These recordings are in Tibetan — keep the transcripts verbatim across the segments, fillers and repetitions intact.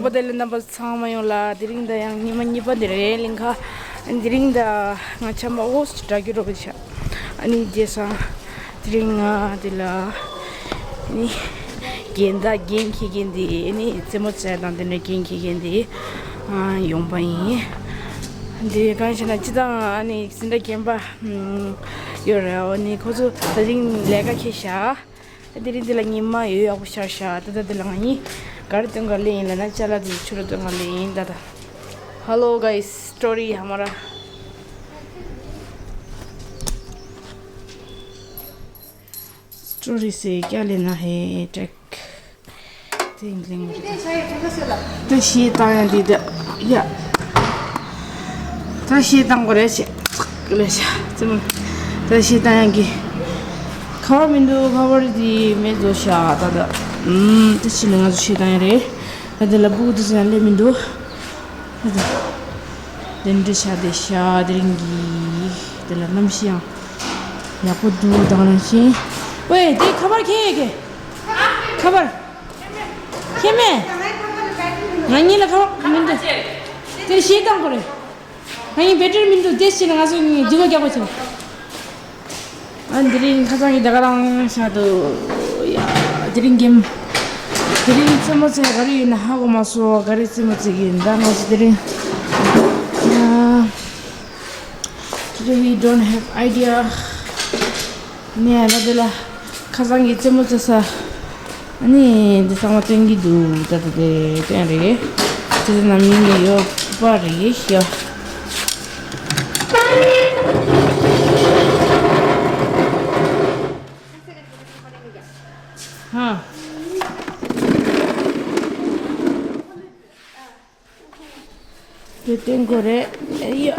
དེ་ལ་རྣམ་པ་ཚང་མ་ཡོང་ལ། དེ་རིང་ད་ཡང་ཉི་མ་གཉིས་པ་འདི་རེད། གླིང་ཁ་དེ་རིང་ད་ང་ཆ་མ་འོ་སི་འདྲ་རྒྱུ་རོ་བྱ། ཨ་ནི་རྗེས་སང་དེ་རིང་ང་དེ་ལ་ནི་རྒན་ད་རྒན་ཁྱི་རྒན་དེ་ནི་རྩེད་མོ་རྩེ་དང་དེ་འདྲ་རྒན་ཁྱི་རྒན་དེ་ཡོང་པ་ཡིན། དེ་གང་ཞེ་ན་སྤྱི་བཏང་ཨ་ནི་སེ་འདྲ་རྒན་པ་ཡོད་རེད། ཨ་ནི་ཁོ་ཚོ་དེ་རིང་ལས་ཀ་ཁེལ་ཤག་དེ་རིང་འདི་ལ་ཉི་མ་ཡོད་ཡག་པོ་ཤར་ཤག་ད་ལྟ་འདི་ལ་ང་གཉིས་ག་རེ་སྟོན་ག་ལེ་ཡིན་ལ་ན་ཅ་ལག་འདི་ཆུ་རུ་སྟོན་ག་ལེ་ཡིན་ད་ད། Hello guys, story हमारा story से क्या लेना है ट्रैक। ད་ཤེས་བཏང་ཡང་འདི་ད་ཡ། ད་ཤེས་བཏང་དགོས་རེད་ཤེས། ལས་ཤ་ཙི་མོ། ད་ཤེས་བཏང་ཡང་གི་ཁ་བར་མི་འདུག་ཁ་བར་འདི་མེད་བཟོ་ཤ་ད་ད། ཨུམ། ད་ཕྱི་ནས་ང་ཚོ་ཤེས་བཏང་ཡང་རེད། ད་འདི་ལ་སྦུག་ཏུ་ཟ་ཡང་སླེབས་མི་འདུག་ད་ད། དེ་འདྲ་ཤ་དེ་ཤ་དེ་རིང་གི་དེ་ལ་གནམ་གཤིས་ཡང་ཡག་པོ་འདུག་ད་ག་ནང་བཞིན། ཝེ་དེ་ཁ་བར་ཁྱེད་ཀྱི་ཁ་བར། ཁྱེད་མེད། ང་གཉིས་ལ་ཁ་བར་མི་འདུག་དེར་ཤེས་བཏང་དགོས་རེད། ང་གཉིས་བེ་ཊི་རི་མི་འདུག་དེ་ཕྱིན་ང་ཚོ་གཉིས་སྡིག་པ་རྒྱག་པ་བྱེད། ཨ་འདི་རིང་ཁ་སང་གི་ད་ག་རང་ཤག་ཏུ་ཡ། དེ་རིང་གེམ། དེ་རིང་རྩེད་མོ་རྩེ་ག་རེ་ཡོད་ན་ཧ་གོ་མ་སོང་། ག་རེ་རྩེད་མོ་རྩེ་གི་ཡིན་ད་ང་ཚོ་དེ་རིང་ཡ། Today we don't have idea. ནས་ལ་དེ་ལ་ཁ་སང་གི་རྩེད་མོ་རྩེ་ས། ཨ་ནི་འདི་ཚང་མ་སྟོན་གྱི་འདུག་ད་ད་དེ་སྟོན་རེད། དེ་ཚོ་ནམ་ཡིན་ནས་ཡོད་པ་རེད་ཤག་ཧ། དེ་སྟོན་དགོས་རེད། ཨེ་ཡ།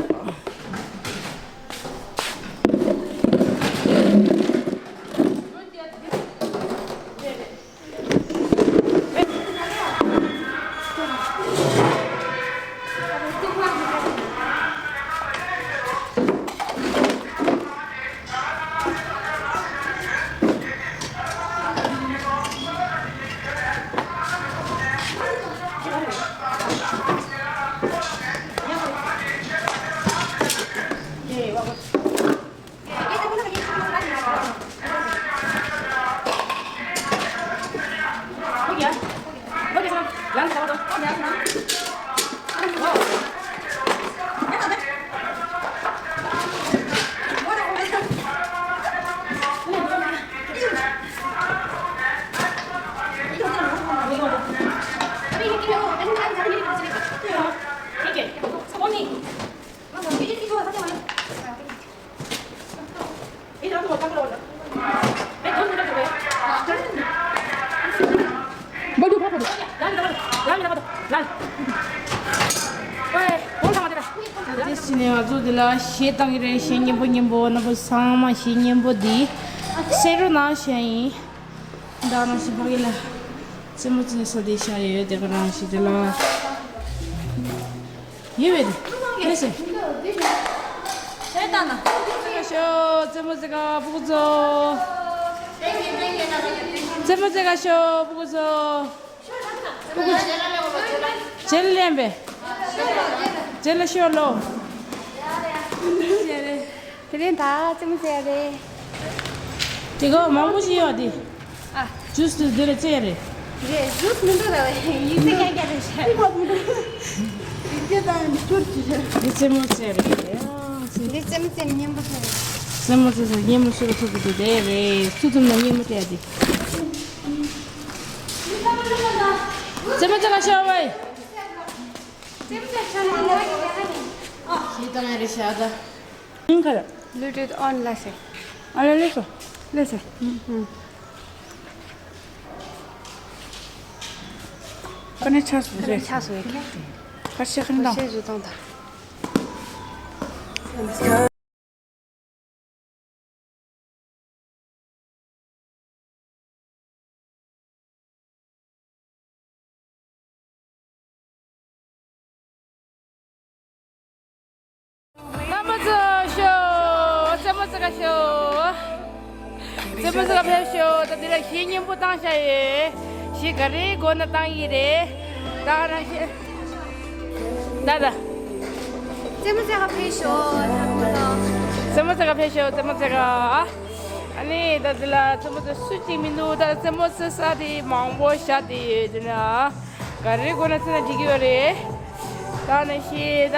དེ་ཕྱིན་ནས་ང་ཚོ་འདི་ལ་གཞས་བཏང་གི་རེད། གཞས་སྙན་པོ་སྙན་པོ། རྣམ་པ་ཚང་མ་གཞས་སྙན་པོ་འདི་གསན་རོགས་གནང་ཞུ་ཡ་ཡིན། ད་ནང་བཞིན་ཕ་གི་ལ་རྩེད་མོ་རྩེ་ས་དེ་ཤ་ཡོད་དེ་ག་རང་ཞིག་དེ་ལ། ཡོད་བས་དེ། ཡོད་ཟེར། ཤ་ཡོད་ད་ན། རྩེད་མོ་རྩེ་ག་ཤོག་རྩེད་མོ་རྩེ་ག་ཕྲུ་གུ་ཚོ། རྩེད་མོ་རྩེ་ག་ཤོག་ཕྲུ་གུ་ཚོ། ཕྲུ་གུ་ཚོ། རྗེས་ལ་ལེན་པས། རྗེས་ལ་ཤོག་ལོ། དེ་རིང་ད་རྩེད་མོ་རྩེ་ཡ་རེད། དེ་ག་མང་པོ་ཞིག་ཡོད་དེ། ཨ། ཇུས་དེ་འདི་ལ་རྩེ་ཡ་རེད། རེད། ཇུས་མི་འདུག་ལ་ཡིན་ཚེ་རྒྱ་རྒྱ་རེད་ཤག་ཡིན་གྱི་དང་ནི་ཁྱོད་ཀྱི་རེད། འདི་རྩེད་མོ་རྩེ་ཡ་རེད། ཨ། འདི་རྩེད་མོ་རྩེ་ནི་སྙན་པོ་རེད། རྩེད་མོ་རྩེ་ས་སྙན་མོ་ཤོར་ཐུབ་ཀྱི་འདུག་དེ་རེད། སུ་ཐུབ་ན་སྙན་མོ་རྩེ་ཡ་དེ། རྩེད་མོ་རྩེ་ག་ཤོག་བས། རྩེད་མོ་རྩེ་ཤོག་ན་ང་གི་ལས་ཀ་ནི། ཨ། ཞེས་བཏང་ཡ་རེད་ཤག་ད། ཁ་ར། Bluetooth on ལ་སེ། ཨ་ལ་ལེ་སོ། ལེ་སེ། ཨུ། ཨུ། ཁ་ནས་ཆགས་སོང་ཟེར། ཆགས་སོང་ཡ་ཁྱེད། ཁ་ཤས་ཁ་ནས་ཁ་ཤས་བཟོ་སྟངས་དང་། རྣམ་པ་ཚོ་ཤོག་རྩེད་མོ་རྩེ་ག་ཤོག་རྩེད་མོ་རྩེ་ག་ཕེབས་ཤོག་ད་འདི་ལ་གཞས་སྙན་པོ་བཏང་བཞག་ཡོད། གཞས་ག་རེའི་སྒོ་ནས་བཏང་གི་རེད། ད་རང་བཞིན། ད་ད། རྩེད་མོ་རྩེ་ག་ཕེབས་ཤོག་ད་ཁོ་ན། རྩེད་མོ་རྩེ་ག་ཕེབས་ཤོག་རྩེད་མོ་རྩེ་ག་ཨ་ནི་ད་འདི་ལ་རྩེད་མོ་རྩེ་སུ་གཅིག་མི་འདུག་ད་རྩེད་མོ་རྩེ་ས་དེ་མང་པོ་ཤ་དེ་ཡོད་དེ་ན། ག་རེ་དགོས་ན་རྩེ་ན་འགྲིག་གི་ཡོད་རེད། ད་ནི་ཤི་ད།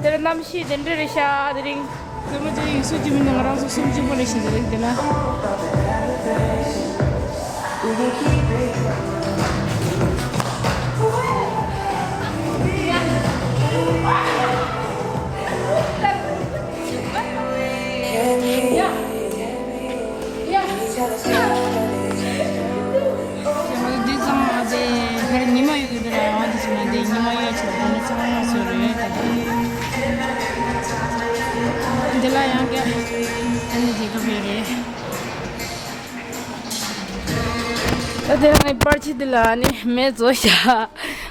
དེར་གནམ་གཤིས་དེ་འདྲ་རེད་ཤག་དེ་རིང་། རྩེད་མོ་རྩེ་ཡིག་གཟུགས་ཀྱི་མི་ནང་རང་ཚོ་སུམ་ཅུ་པོ་ལས་ཤིག་རེད་དེ་ན། ང་ཚོ་འདི་ཚང་མ་དེ་ཕར་ཉི་མ་ཡོད་གི་འདུག་ར། ཡང་དེ་ཚང་མ་དེ་ཉི་མ་ཡོད་ཆེད་དུ་ཚང་མ་བཟོ་རེད་ད་དེ། འདི་ལ་ཡང་ག་ཨ་ནི་དེ་ག་བས་རེད། ད་དེ་རང་ནི་པར་ཆས་འདི་ལ་ནི་མེ་བཟོ་ཤག་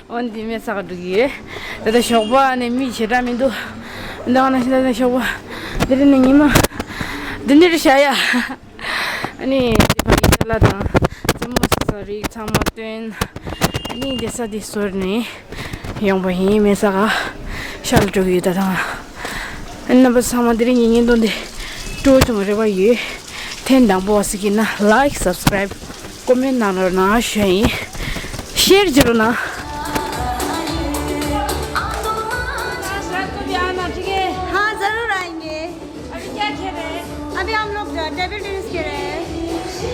འོན་ཏེ་མེ་ས་ག་འགྲོ་གི་ཡོད། ད་ལྟ་ཞོགས་པ་ནི་མི་ཞེ་དྲག་མི་འདུག་འདི་ང་ན་ཤི་ད་ལྟ་ཞོགས་པ་འདི་རི་ནི་ཉི་མ་འདི་འདི་རི་ཤ་ཡ། ཨ་ནི་དེ་ཕ་གི་ཅ་ལག་དང་རྩེད་མོ་ས་ས་རིགས་ཚང་མ་བཏོན། ཨ་ནི་དེ་ས་དེ་གསོལ་ནས་ཡོང་པ་ཡིན། མེ་ས་ག་ཤ་ལ་འགྲོ་གི་ཡོད་ད་དང་། ཨ་ནི་རྣམ་པ་ཚང་མ་དེ་རིང་ངའི་བརྙན་ཐུང་འདི་སྤྲོ་བོ་བྱུང་བ་རེ་བ་ཡོད། ཐེངས་དང་པོ་བ་སི་གི་ན་ལའིཀ་སབ་སི་ཀ་རའིབ་ཀོ་མེན་ཊི་གནང་རོགས་གནང་ཞུ་ཡ་ཡིན། ཤེར་བྱེད་རོགས་གནང་། हाँ, ज़रूर आएंगे। अभी क्या खेल रहे हैं? अभी हम लोग टेबल टेनिस खेल रहे हैं।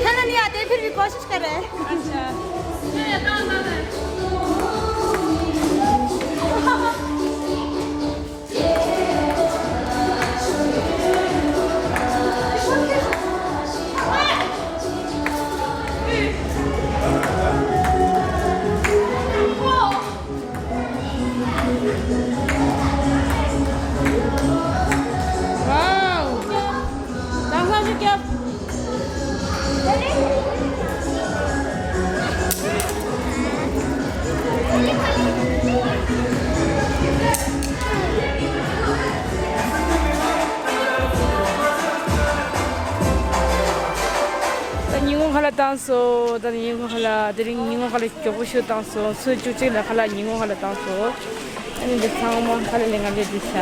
खेलना नहीं आते, फिर भी कोशिश कर रहे हैं। अच्छा। Wow! Dans un jeu. ད་ཉིན་གུང་ཁ་ལག་བཏང་སོང་། ད་ཉིན་གུང་ཁ་ལག་དེ་རིང་ཉིན་གུང་ཁ་ལག་མགྱོགས་པོ་ཞིག་བཏང་སོང་། ཚོད་བཅུ་གཅིག་ལ་ཁ་ལག་ཉིན་གུང་ཁ་ལག་བཏང་སོང་། ཨ་ནི་འདི་ཚང་མ་ཁ་ལག་ལེན་ག་སླེབས་འདུག་ཤག་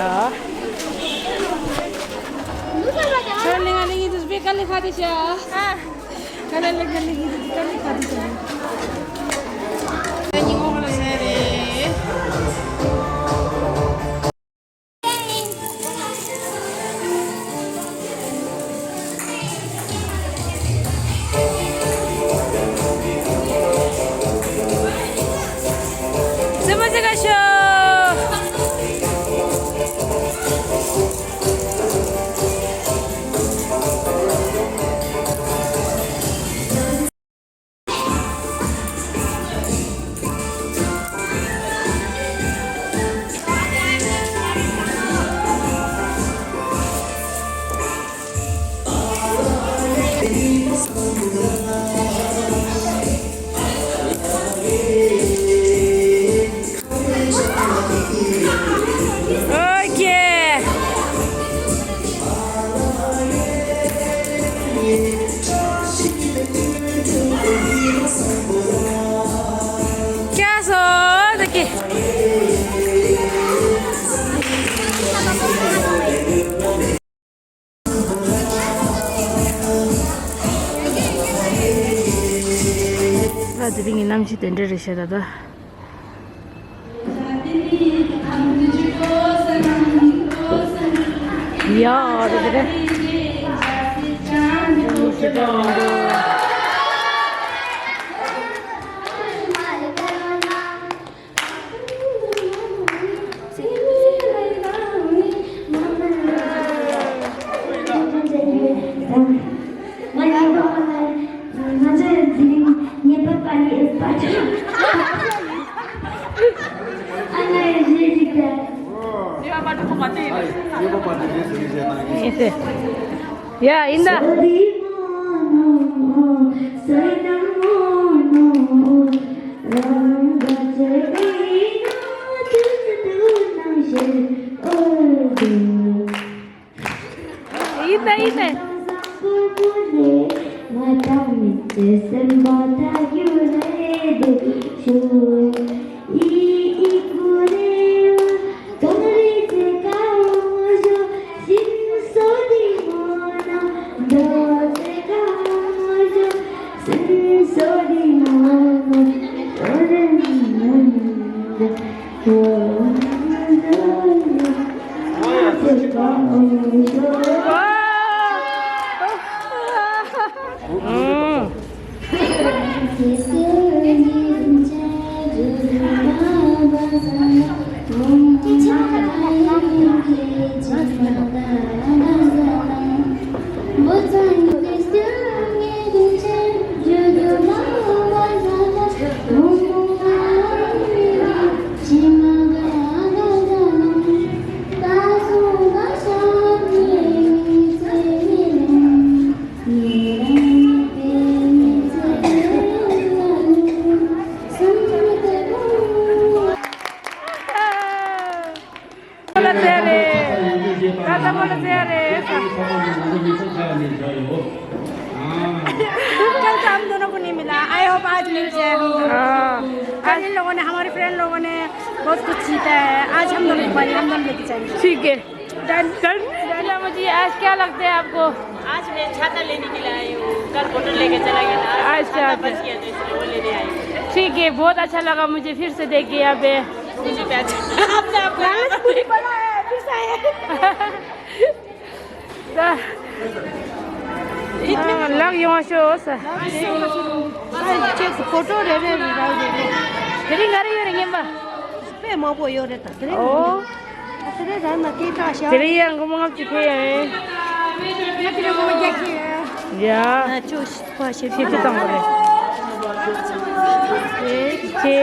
ཁ་ལག་ལེན་ག་སླེབས་འདུག་དཔེ་དཀའ་ལས་ཁག་འདུག་ཤག་ཨ། ཁ་ལག་ལེན་ག་སླེབས་འདུག་དཀའ་ལས་ཁག་འདུག་ཤག་ཉིན་གུང་ཁ་ལག་ཟས་རེད། རྩེད་མོ་རྩེ་ག་ཤོག་ཨོ་ཁེ། ཀྱ་སོ་ད་ཀི། ད་དེ་རིང་གི་གནམ་གཤིས་དེ་འདྲ་རེད་ཤག་ད་ལྟ། ཡ་རེད་རེད། ཡ་ཡིན་ད། ཡིན་ད་ཡིན་ད། ཨང་། कल तो हम दोनों को नहीं मिला। I hope आज मिल जाए हम दोनों को। हाँ। कल इन लोगों ने, हमारे फ्रेंड लोगों ने बहुत कुछ जीता है। आज हम दोनों को पानी, हम दोनों लेके जाएंगे। ठीक है। डन। डन। शीला मुझे आज क्या लगता है आपको? आज मैं छाता लेने के लिए आई हूँ। कल बोतल लेके चला गया था, आज अच्छा, छाता अच्छा। बच गया, तो इसलिए वो लेने आई हूँ। ठीक है, बहुत अच्छा लगा मुझे फिर से देख के यहाँ पे। मुझे भी अच्छा। आपने आपको लालच पूरी बना है, फिर से आए। ད། ཨ། ལགས་ཡོང་ཤོག་ས། ཨ། ཅེས་ཕོ་ཊོ་རེ་རེ་རེ་རེ་རེ། དེ་རིང་ག་རེ་ཡོད་རེད་སྙམ་པ། དཔེ་མང་པོ་ཡོད་རེད་ད། དེ་རིང་ཨོ། དེ་རིང་རང་ན་སྐད་གྲགས་ཤག་དེ་རིང་ཡང་སྒོར་མོ་ལྔ་བཅུ་ཁེལ་ཡོད། ཡ། ཨ་ཅོ་ཕ་ཤེས་ཤེས་ཚུལ་དང་པོ་རེད། ཅེ། ཅེ།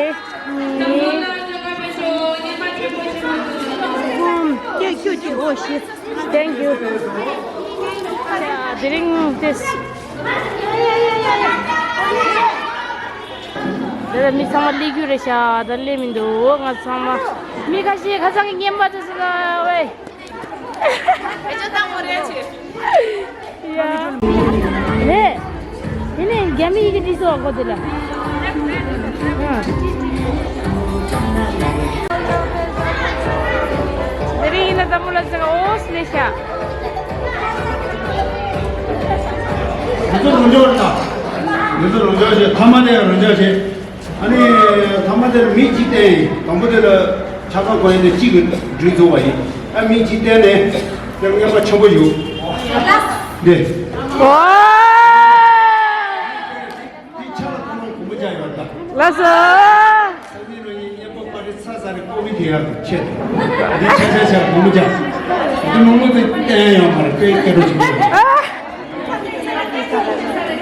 ཨུམ། ཀྱེ་ཀྱེ་ཀྱེ། ཨོ་ཤེས། Thank you. དེ་རིང་དེ། དེ་ལ་མི་ཚང་མ་སླེབས་རྒྱུ་རེད་ཤག་ད་སླེབས་མི་འདུག་ང་ཚང་མ། མི་ཁ་ཤས་ཁ་སང་གི་རྔན་པ་དེ་ཚོ་ལ་ཝེ། ཨེ་ཅོ་དང་མོ་རེད་ཆེ། ཡ། རེད། དེ་ནས་རྒྱ་མི་ཡི་གེ་བྲིས་སོ་གོ་དེ་ལ། ཨ། དེ་རིང་ཡིན་ན་དང་པོ་ལ་ཟེར་ཨོ་སི་ལེ་ཤ། ང་ཚོ་རང་འཇགས་རེད་ད། ང་ཚོ་རང་འཇགས་བྱས། ཐ་མ་དེ་ཡང་རང་འཇགས་བྱས། ཨ་ནི་ཐ་མ་དེར་མི་གཅིག་བསྟན་ཡིན། དང་པོ་དེ་ལ་ཆ་ཚང་གོ་ཡིན་ཏེ་གཅིག་གིས་འགྲིག་བཟོ་བ་ཡིན། ཨ་མི་གཅིག་བསྟན་ནས་དེར་རྔན་པ་ཆེན་པོ་ཡོད། འདི། ཨོ། འདི་ཆ་ལ་ཐ་མ་གོང་མོ་ཅག་ཡོད་ད། ལགས་སོ། སང་ཉིན་གནངས་ཉིན་རྔན་པ་པ་རི་ཚ་ཚ་རེ་ཀོ་མི་དེ་ཡར་ཆེད། འདི་ཆ་ཆ་ཆ་གོང་མོ་ཅག་འདི་མང་མོ་དེ་བསྟན་ཡོང་མ་རེད། དཔེ་སྐད་གྲོགས་ཆེན་པོ་རེད།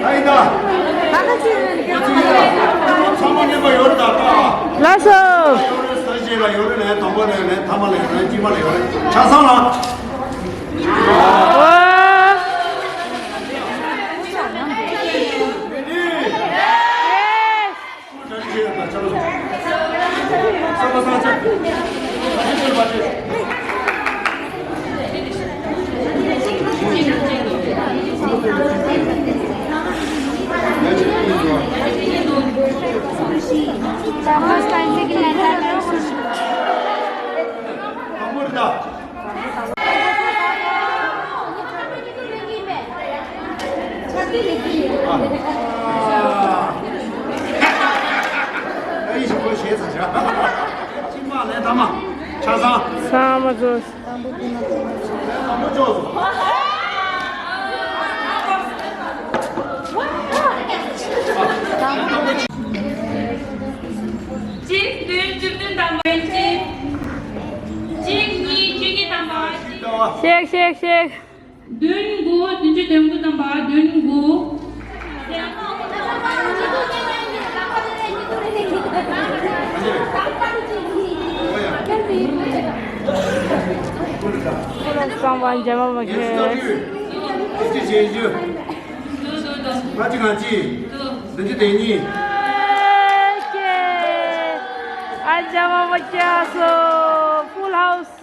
ཨ་ཡིན་ད། ཁོ་ཚོ་ཡིན་ད། ཚང་མ་རྔན་པ་ཡོད་རེད་ད། ལགས་སོ། ཡོད་རེད། ས་གཞི་ལ་ཡོད་རེད། ལན་དང་པོ་ལ་ཡོད་རེད། ཐ་མ་ལ་ཡོད་རེད། དཀྱིལ་མ་ལ་ཡོད་རེད། ཆ་ཚང་ལ། ཨོ། ཚང་མ་ཚོ། གཅིག་བདུན་བཅུ་བདུན་དང་པོ་གཅིག་གཅིག་གཉིས་བཅུ་གཉིས་དང་པོ་གཅིག་གཤེགས་གཤེགས་གཤེགས། བདུན་དགུ་བདུན་ཅུ་དོན་དགུ་དང་པ་བདུན་དགུ། གསང་བ་འཇམ་མ་མ་ཁྱེད། ང་ཅི་ང་ཅི། བདུན་ཅུ་དོན་གཉིས། ཨ་འཇམ་མ་མ་ཁྱེད་སོ། Full House.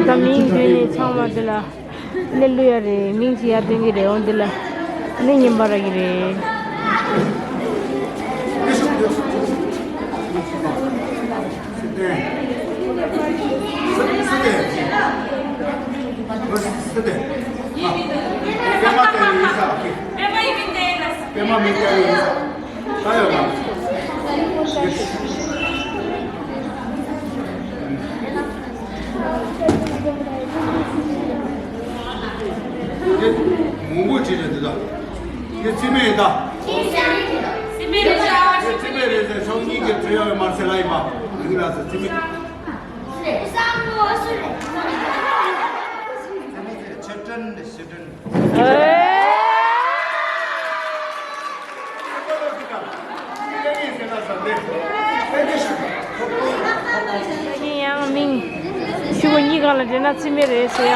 ད་མིང་འདོན་ནས་ཚང་མ་འདི་ལ་ལེ་ལུ་ཡ་རེད། མིང་ཅི་ཡ་འདོན་གི་རེད། འོ་འདི་ལ་ནི་ཉིན་པ་ར་གི་རེད། སི་ཏན། སི་ཏན། སི་ཏན། ཨ། པད་མ་བསྟན་ཡིན་ས། ཨོ་ཁེ། པད་མ་ཡིན་པའི་བསྟན་ཡིན་ས། ད་ཡོད་ལ། ད། རྩིས་མེད་རེད་ཟེར་ཕྱོགས་གཉིས་ཀྱི་འབྲེལ་ཡོད་མར་སེ་ལ་ཡིན་པ། ཡིན་ལ་ཟེར་རྩིས་མེད། ཆོས་སྒྲོན་ཆོས་སྒྲོན། ཡང་མིང་ཞུ་བ་གཉིས་གང་ལ་འདྲེན་ན་རྩིས་མེད་རེད་ཟེར་ཡ།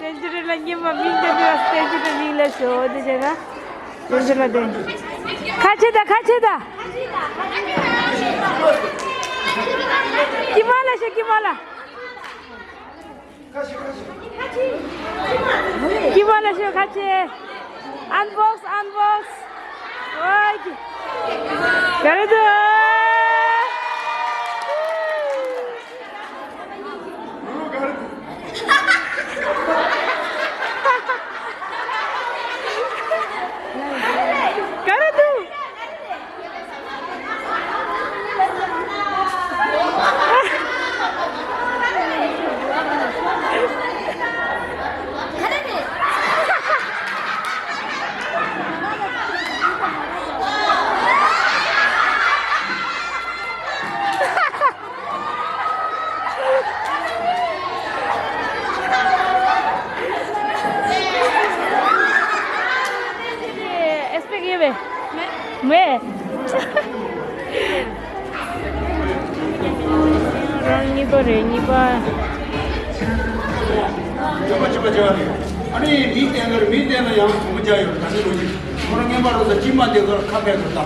བསྟན་འཛིན་རེད་ལ་སྙེ་མ་མིང་དེ་འདྲ་བསྟན་འཛིན་རེད་མིང་ལ་ཞོ་དེ་བྱས་ན་བསྟན་འཛིན་ལ་དེ། ཁ་ཆེ་ད་ཁ་ཆེ་ད། ཀི་མ་ལ་ཞོ་ཀི་མ་ལ། ཀི་མ་ལ་ཞོ་ཁ་ཆེ། ཨན་བོགས་ཨན་བོགས། ཝའི་ཀི། ག་རེ་འདུག་ག་རེ་འདུག་ཨེ་སི་པེག་ཡོད་པས། མེད། རང་གཉིས་པ་རེད་གཉིས་པ། ཅོ་མ་ཅོ་མ་ཅོ་མ་རེད། ཨ་ནི་མི་བསྟན་ལ་མི་བསྟན་ལ་ཡང་གྲོང་རྒྱ་ཡོད་ད་ནི་ལོ་ཅིག་ཁོ་རང་ངན་པ་རོ་ས་ཅི་མ་དེ་ཚོར་ཁ་ཕེ་དུ་ད། འོ་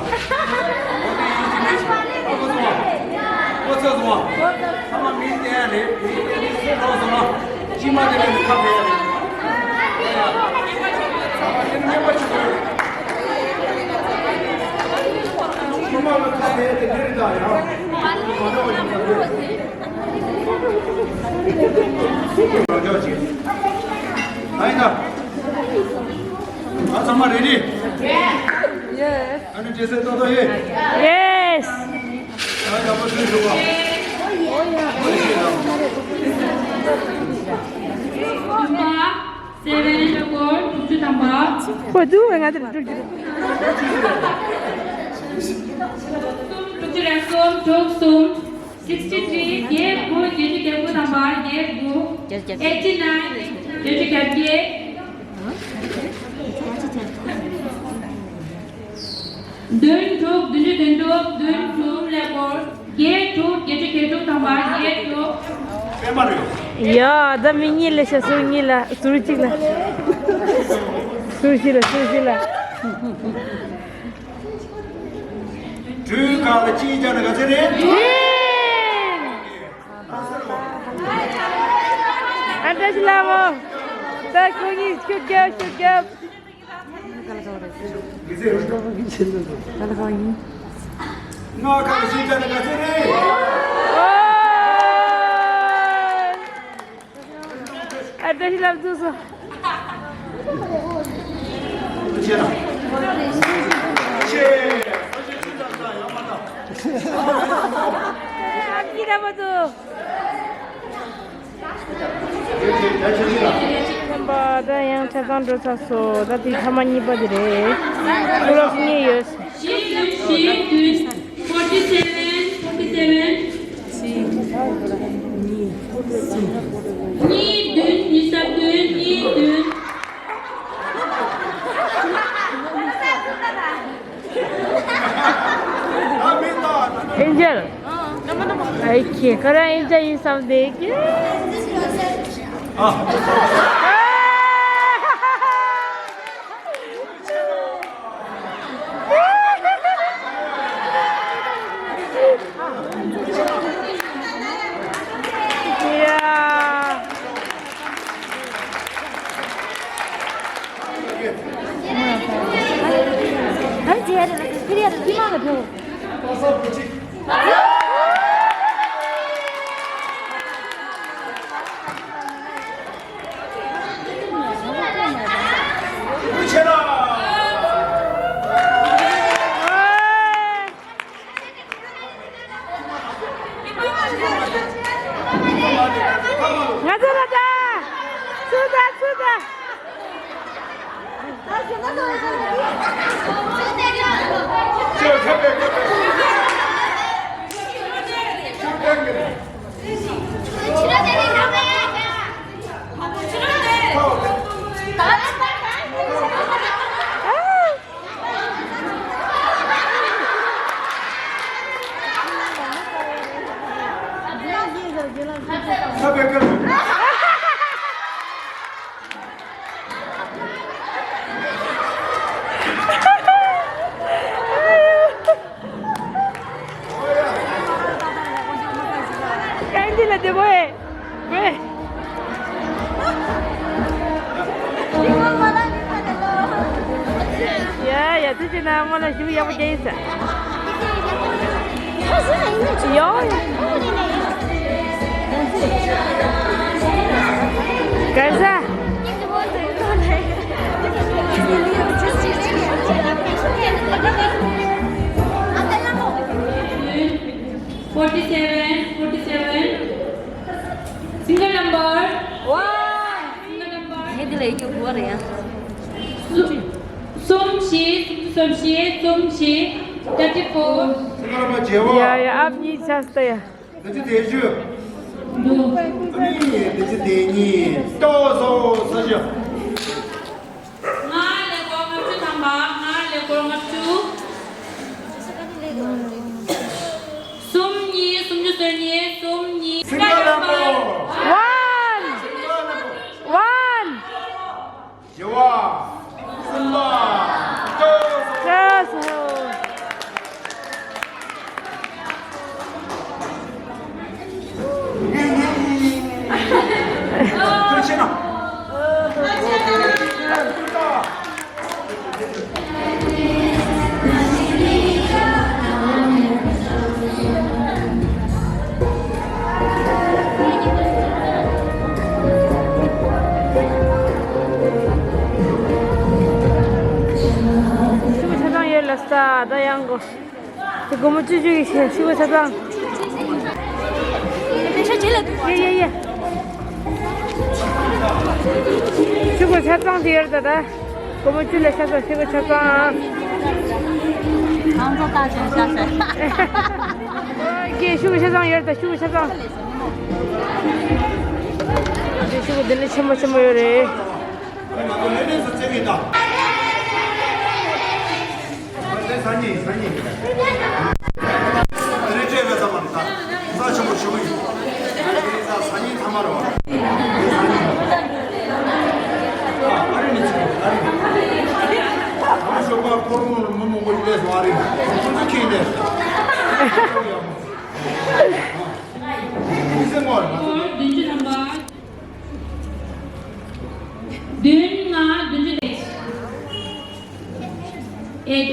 དེ་ཡིན་གཅིག་མེད་གཅིག་ཨ་ཁོ་སོང་བ། ཁོ་ཚོ་སོང་བ། ཚང་མ་མི་བསྟན་ཡ་རེད་མི་བསྟན་ནི་སུ་རོ་སོང་ན། ཅི་མ་དེ་རེད་ཁ་ཕེ་ཡ་རེད། ཚང་མ་དེ་ངན་པ་ཅིག་དགོས། ཅི་མ་ལ་ཁ་ཕེ་ཡ་དེ་འདི་རེད་ད་ཡང་། མ་འདྲ་བ་ཡིན་ད་རེད། ཨ་ཡིན་ད། ཨ་ཚང་མ་རེ་ཌི། ཨ་ནི་ཅེ་སེ་ཏོ་ཏོ་ཡེ། ཡེས། ཨ་ཡག་པོ་བྱུང་ཞུ་བ། སེ་བན་སྐོར་དྲུག་ཅུ་ཐམ་པ། ཁོ་འདུག་ང་ཚོར་དྲུག་ཅུ། དྲུག་ཅུ་རེ་གསུམ་དྲུག་གསུམ། sixty three བརྒྱད་དགུ་བརྒྱད་ཅུ་གྱ་དགུ་ཐམ་པ་བརྒྱད་དགུ། eighty nine བརྒྱད་ཅུ་གྱ་བརྒྱད། བདུན་དྲུག་བདུན་ཅུ་དོན་དྲུག་བདུན་དྲུག་ཀླད་ཀོར་བརྒྱད་དྲུག་བརྒྱད་ཅུ་གྱ་དྲུག་ཐམ་པ་བརྒྱད་དྲུག། པད་མ་རེད། ཡ་ད་མི་གཉིས་ལས་ཤ་ཟུར་གཉིས་ལ་ཟུར་གཅིག་ལ། ཟུར་བཞི་ལ་ཟུར་བཞི་ལ། སྤྲུལ་སྐར་ལ་གཅིག་བྱས་ན་ག་ཚོད་རེད། ཨ་བཀྲ་ཤིས་ལྷ་མོ། ད་ཁོ་གཉིས་ཤུགས་རྒྱབ་ཤུགས་རྒྱབ། ང་ག་ལ་ཤུགས་བྱས་ན་ག་ཚོད་རེད། ཨ་བཀྲ་ཤིས་ལྷ་མོ་ཚུགས་སོང་། ཨ་ཁྱི་ར་མ་ཏོ། ཐེམ་པ་ད་ཡང་ཆ་ཚང་འགྲོ་ཚར་སོང་། ད་དེ་ཐ་མ་གཉིས་པ་དེ་རེད། ཀློག་གཉིས་ཡོད། བཞི་བདུན་བཞི་བདུན། forty seven forty seven། གཉིས་བདུན་གཉིས་ས་བདུན་གཉིས་བདུན། ཨེན་ཇེལ། ཨེ་ཁྱེད་ཁོ་རང་ཨེན་ཇེལ་ཡིན་བསམ་བསྡད་ཀྱི། ཨ། ཡ། ང་ཚོ་ལ་ད། ཚུར་ད་ཚུར་ད། ཀན་ཌི་ལ་བདེ་མོ་ཨེ། ཝེ། ཡ་ཡ། ཐུགས་རྗེ་གནང་། སྔོན་ལ་ཞུ་ཡག་པོ་རྒྱག་ཡིན་ས། ཡོ། ག་ས། Forty seven, forty seven. Single number. Wow. Single number. ངས་འདི་ལ་ཡིག་སྐྱོར་དགོས་རེད་ཡ། གསུམ་བཞི། གསུམ་བཞི། གསུམ་བཞི། Thirty four. ཡ་ཡ། ཨབ་གཉིས་ཆགས་ས་ཡ། དེ་ཚོ་དེ་ཞུ། ཨ་ནི་དེ་ཚོ་དེ་གཉིས་ཏོག་ཙམ་ས་ཞུ། ལྔ་ཀླད་ཀོར་ལྔ་བཅུ་ཐམ་པ། ལྔ་ཀླད་ཀོར་ལྔ་བཅུ། གསུམ་གཉིས། སུམ་ཅུ་སོ་གཉིས། གསུམ་གཉིས། སིང་ག་ལམ་པོ། ཝན། ཝན། བཞི་བ། གསུམ་པ། ལྕགས་སོ། ཤུགས་ཆ་ཚང་ཡོད་ལ་ས་ད་ཡང་གོ། དེ་སྒོར་མོ་བཅུ་བཅུ་ཡི་ཤུགས་པ་ཆ་ཚང་། ཡེ་ཡེ་ཡེ། ཤུགས་པ་ཆ་ཚང་དེ་ཡོད་ད་ད། སྒོར་མོ་བཅུ་ལས་ཤ་ཚ། ཤུགས་པ་ཆ་ཚང་། ང་ཚོ་ལྟ་ཅན་ཤ་ཟེར། ཀྱེ་ཤུགས་པ་ཆ་ཚང་ཡོད་ད། ཤུགས་པ་ཆ་ཚང་། དེ་ཤུགས་པ་དེ་ལས་ཆེན་པོ་ཆེན་པོ་ཡོད་རེད། ང་ཚོ་ལས་གནས་སུ་བརྩི་གི་ད། ས་གཉིས། ས་གཉིས། རེ་ཆེ་བའི་ས་མ་རེད་ད། ས་ཆེན་པོ་ཞུ་གི་ཡོད། ས་གཉིས་ཐ་མ་རེད་བ། ཨ་རི་ནས་ཆེ་བ། ཨ་རི་ནས། ཨ་རི་ཞོགས་པ་ཁོར་མོ་མི་མང་པོ་ཡིན་ལས་སོང་ཨ་རི་ནས། ཁོ་ཚོ་ཁྱེད་ནས། མི་སེམས་མོ་རེད། བདུན་ཅུ་ཐམ་པ། བདུན་ལྔ་བདུན་ཅུ་དང་གཅིག། Eight.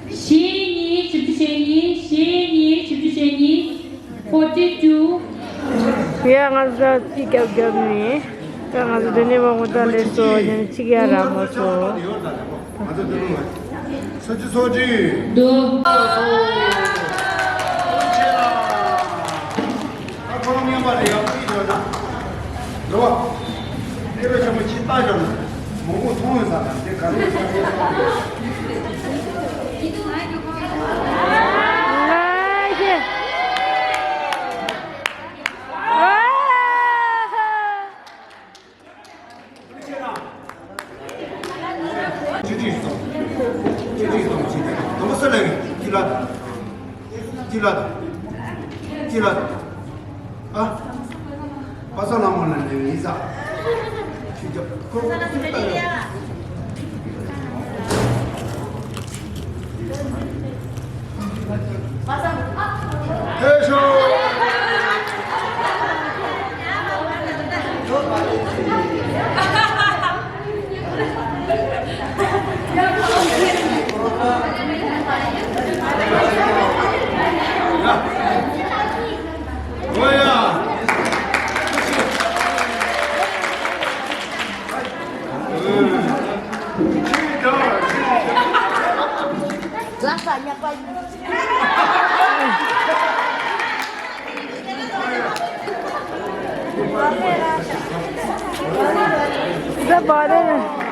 བཞི་གཉིས་བཞི་བཅུ་ཞེ་གཉིས། བཞི་གཉིས་བཞི་བཅུ་ཞེ་གཉིས། Forty two. ཡ་ང་ཚོ་ཅི་རྒྱབ་རྒྱབ་ནས། ད་ང་ཚོ་འདི་ནས་མ་ངོ་ད་ལས་སོ་ཉིན་གཅིག་ཡ་ར་མ་སོ། ང་ཚོ་འདི་ནས་ཚོ་ཅི་ཚོ་ཅི། འདུག་ད་ཁོ་རང་མཉམ་པ་ལ་ཡག་པོ་ཡིན་འདུག་ན། འགྲོ་བ། དེ་བས་ཆེན་པོ་ཅི་ལྟ་བྱུང་། མང་པོ་མཐོང་ཡོད་ས་དང་དེ་ག་རེ་ཡོད་ས་རེད། ང་ཡི། ཨ་ཧ། ཅི་ཅི་སོང་། ཅི་ཅི་སོང་། ཅི་ཅི་སོང་། སུ་ལ་ཡིན། ཅི་ལ་དང་། ཅི་ལ་དང་། ཅི་ལ་དང་། ཨ། པ་ས་ལ་མོ་ལ་ནས་ཡིན་ས། ཅི་ཅི་ཁོ་ཁོ་ཅི་ལྟ་ཡོད། ད་བ་རེད།